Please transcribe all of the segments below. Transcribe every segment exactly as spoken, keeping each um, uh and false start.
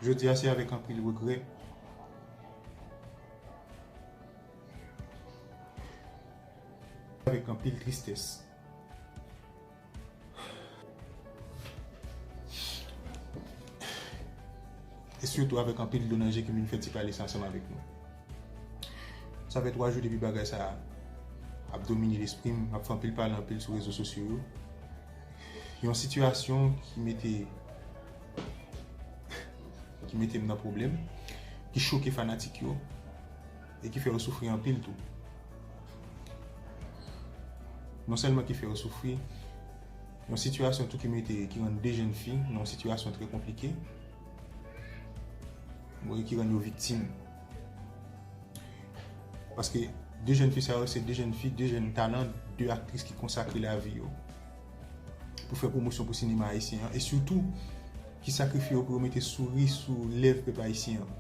Jodi a, se avèk anpil regrè, avèk anpil tristès, e sitou avèk anpil dlo nan je ke m vin fè ti pale sa ansanm avèk nou. Sa fè twa jou depi bagay sa a ap domine lespri m, m ap fè anpil pale anpil sou rezo sosyo yo. Yon sitiyasyon ki mete, ki mete m nan pwoblèm, ki choke fanatik yo, e ki fè yo soufri anpil tou. Non sèlman ki fè yo soufri, yon sitiyasyon tou ki mete, ki rann de jèn fi nan yon sitiyasyon trè konplike, ki rann yo viktim. Paske de jèn fi sa yo, se de jèn fi, de jèn talan, de aktris ki konsakre lavi yo pou fè pwomosyon pou sinema ayisyen an, e sitou ki sakrifye yo pou yo mete souri sou lèv pèp ayisyen an,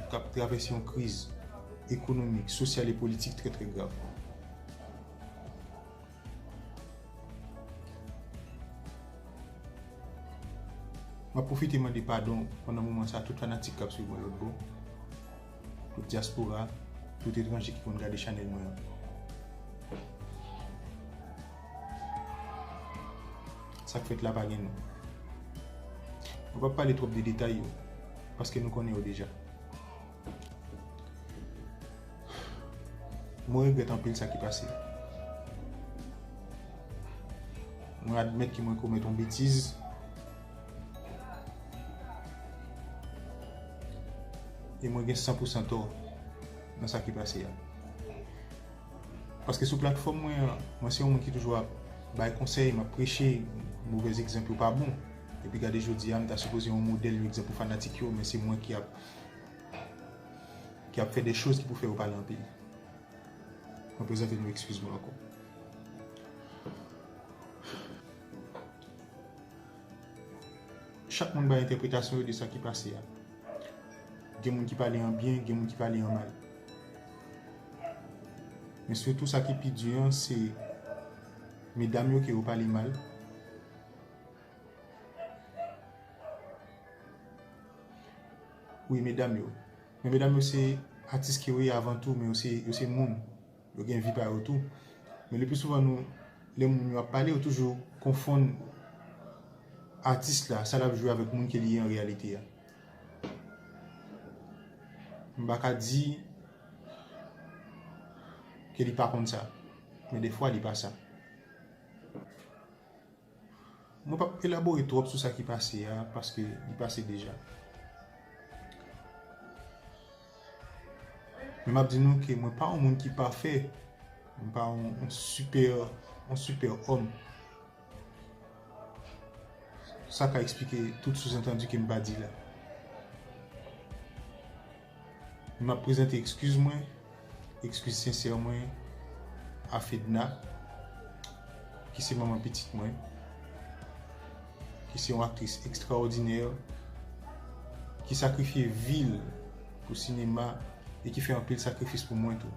k ap travèse yon kriz ekonomik, sosyal e politik trè, trè grav. M ap pwofite mande padon pandan moman sa a tout fanatik k ap swiv mwen lòt bò, tout dyaspora, tout etranje ki konn gade chanèl mwen an. Sa k fèt la pa gen non. Mwen p ap pale twòp de detay yo, paske nou konnen yo deja. Mwen regrèt anpil sa ki pase. Mwen admèt ke mwen komèt yon betiz. E mwen gen san pou san tò nan sa ki pase a. Paske sou platfòm mwen an, mwen se yon moun ki toujou ap bay konsèy, m ap preche, movèz egzanp yo pa bon. Epi gade jodi a, m ta sipoze yon modèl, yon egzanp pou fanatik yo, men se mwen ki ap ki ap fè de choz ki pou fè yo pale anpil. Mwen prezante nou ekskiz mwen ankò. Chak moun bay entèpretasyon yo de sa ki pase a. Gen moun ki pale an byen, gen moun ki pale an mal. Men sitou sa ki pi di an, se medam yo ke yo pale mal. Wi, medam yo. Men medam yo se atis ke yo ye avan tou, men yo se, yo se moun. Yo gen vi pa yo tou. Men le pli souvan nou, lè moun yo ap pale, yo toujou konfonn atis la, sa l ap jwe avèk moun ke li ye an reyalite a. M pa ka di ke li pa konn sa, men defwa li pa sa. Mwen p ap elabore twòp sou sa ki pase a, paske li pase deja. Men m ap di nou ke mwen pa yon moun ki pafè. Mwen pa yon, yon sipè, yon sipè òm. Sa ka eksplike tout souzantandi ke m pa di la. M ap prezante ekskiz mwen, ekskiz sensè mwen a Fedna, ki se manman pitit mwen, ki se yon aktris ekstraòdinè, ki sakrifye vi l pou sinema e ki fè anpil sakrifis pou mwen tou.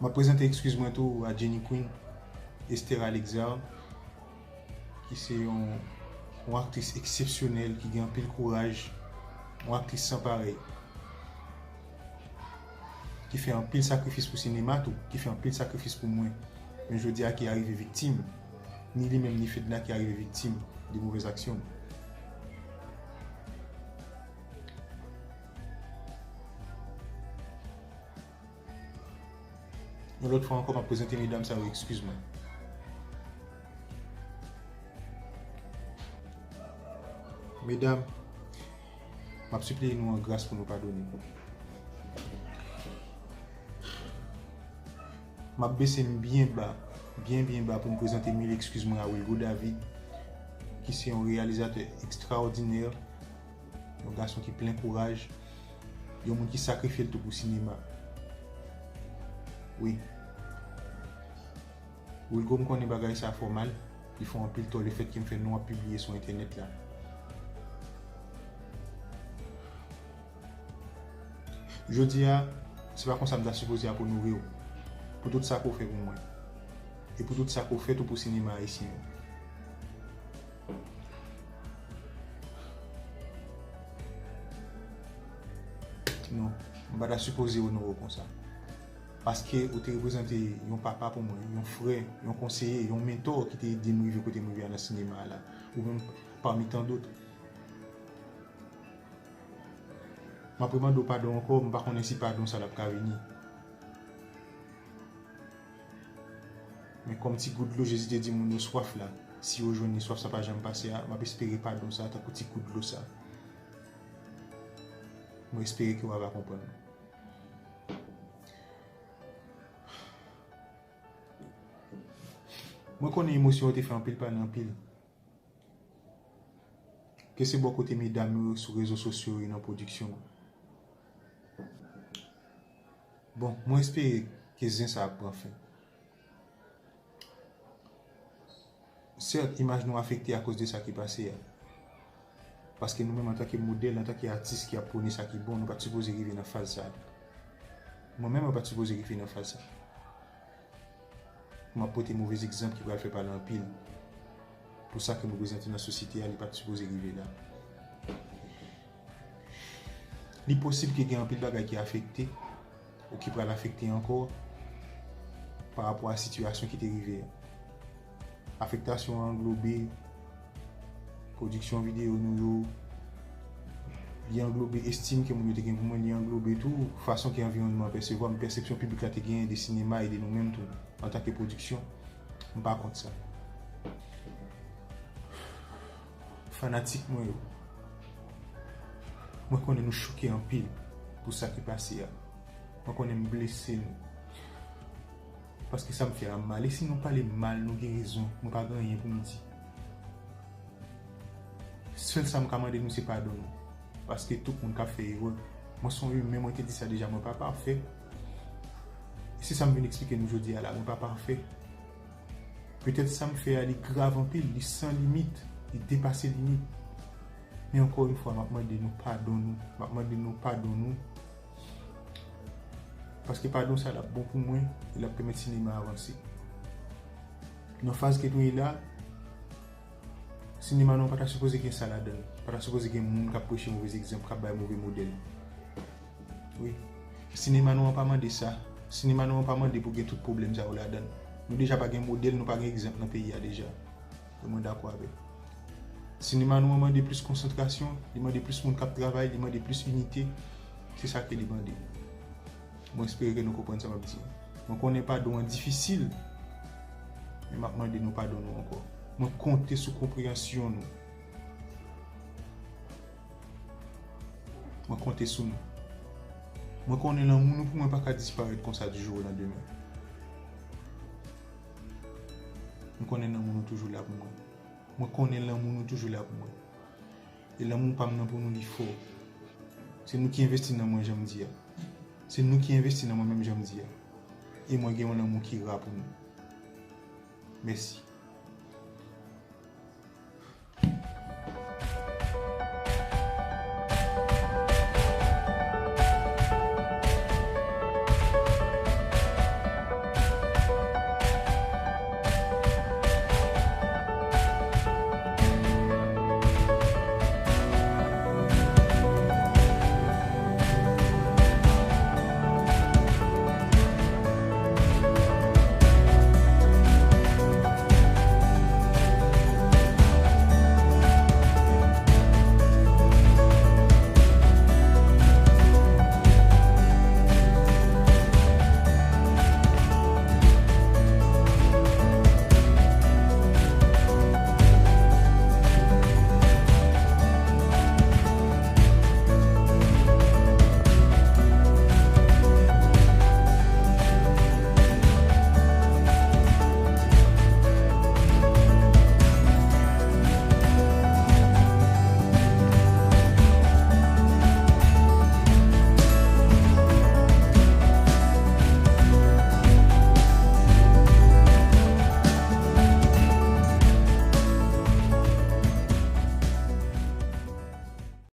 M ap prezante ekskiz mwen tou a Jenny Queen, Esther Alexard, ki se yon, yon aktris eksepsyonèl, ki gen anpil kouraj, yon aktris san parèy, ki fè anpil sakrifis pou sinema tou, ki fè anpil sakrifis pou mwen. Men jodi a ki arive viktim, ni li menm ni Fedna ki arive viktim de movèz aksyon m. Yon lòt fwa ankò, m ap prezante medam sa yo ekskiz mwen. Medam, m ap sipliye nou an gras pou nou padone m. M ap bese m byen ba, byen, byen ba pou m prezante mil ekskiz mwen a Wilgo David, ki se yon reyalizatè ekstraòdinè, yon gason ki plen kouraj, yon moun ki sakrifye l tou pou sinema. Wi. Wilgo, m konnen bagay sa fè w mal, li fè w anpil tò lefètke m fè non w ap pibliye sou entènèt la. Jodi a, se pa konsa m ta sipoze ap onore w, pou tout sa ke w fè pou mwen, e pou tout sa ke w fè tou pou sinema ayisyen an. M pa ta sipoze onore w konsa. Paske ou te reprezante yon papa pou mwen, yon frè, yon konseye, yon mentò ki te ede m rive kote m rive a nan sinema a la. Ou menm pami tan dòt. M ap remande w padon ankò, m pa konnen si padon sa l ap ka vini. Men kòm ti gout dlo Jezi te di moun yo swaf la, si yo jwenn li, swaf sa pa janm pase a, m ap espere padon sa tankou ti gout dlo sa. Mwen espere ke w ava konprann. Mwen konnen emosyon yo te fè anpil pale anpil. Ke se bò kote medam yo sou rezo sosyo yo nan pwodiksyon an. Bon, mwen espere ke zen sa ap pran fen. Sèt, imaj nou afekte akoz de sa ki pase a. Paske nou menm antanke modèl, antanke atis ki ap pwone sa ki bon, nou pa t sipoze rive nan faz sa. Mwen menm, mwen pa t sipoze rive nan faz sa. M ap pote movez egzanp ki pral fè pale anpil. Pou sa ke m reprezante nan sosyete a, li pa t sipoze rive la. Li posib ke gen anpil bagay ki afekte, ou ki pral afekte ankò, pa rapò a sitiyasyon ki te rive a. Afektasyon an anglobe pwodiksyon videyo nou yo, li anglobe estim ke moun yo te gen pou mwen, li anglobe tou fason ke anviwònman an pèsevwa m, pèsepsyon piblik la te genyen de sinema e de nou menm tou, antanke pwodiksyon. M pa kont sa. Fanatik mwen yo, mwen konnen nou choke anpil pou sa ki pase a. Mwen konnen m blese nou. Paske sa m fè a mal. E si nou pale m mal, nou gen rezon. Mwen pa gen anyen pou m di. Sèl sa m ka mande nou se padon nou. Paske tout moun ka fè erè. Mwen se yon imen, mwen te di sa deja, mwen pa pafè. E se sa m vin eksplike nou jodi a la, mwen pa pafè. Petèt sa m fè a, li grav anpil, li san limit, li depase limit. Men ankò yon fwa, m ap mande nou padon nou. M ap mande nou padon nou. Paske padon sa l ap bon pou mwen, e l ap pèmèt sinema a avanse. Nan faz ke nou ye la, sinema nou an pa ta sipoze gen sa ladan l. Pa ta sipoze gen moun k ap preche movez egzanp, k ap bay move modèl. Wi. Sinema nou an pa mande sa. Sinema nou an pa mande pou gen tout pwoblèm sa yo ladan l. Nou deja pa gen modèl, nou pa gen egzanp nan peyi a deja. E mwen dakò avè l. Sinema nou an mande plis konsantrasyon, li mande plis moun k ap travay, li mande plis inite. Se sa ke li mande. Mwen espere ke nou konprann sa m ap di. Mwen konnen padon an difisil, men m ap mande nou padon nou ankò. Mwen konte sou konpreyansyon nou. Mwen konte sou nou. Mwen konnen lanmou nou pou mwen pa ka disparèt konsa di jou o landemen. Mwen konnen lanmou nou toujou la pou mwen. Mwen konnen lanmou nou toujou la pou mwen. E lanmou pa m nan pou nou li fò. Se nou ki envesti nan mwen jan m di a. Se nou ki envesti nan mwen menm jan m di a. E mwen gen yon lanmou ki ra pou nou. Mèsi.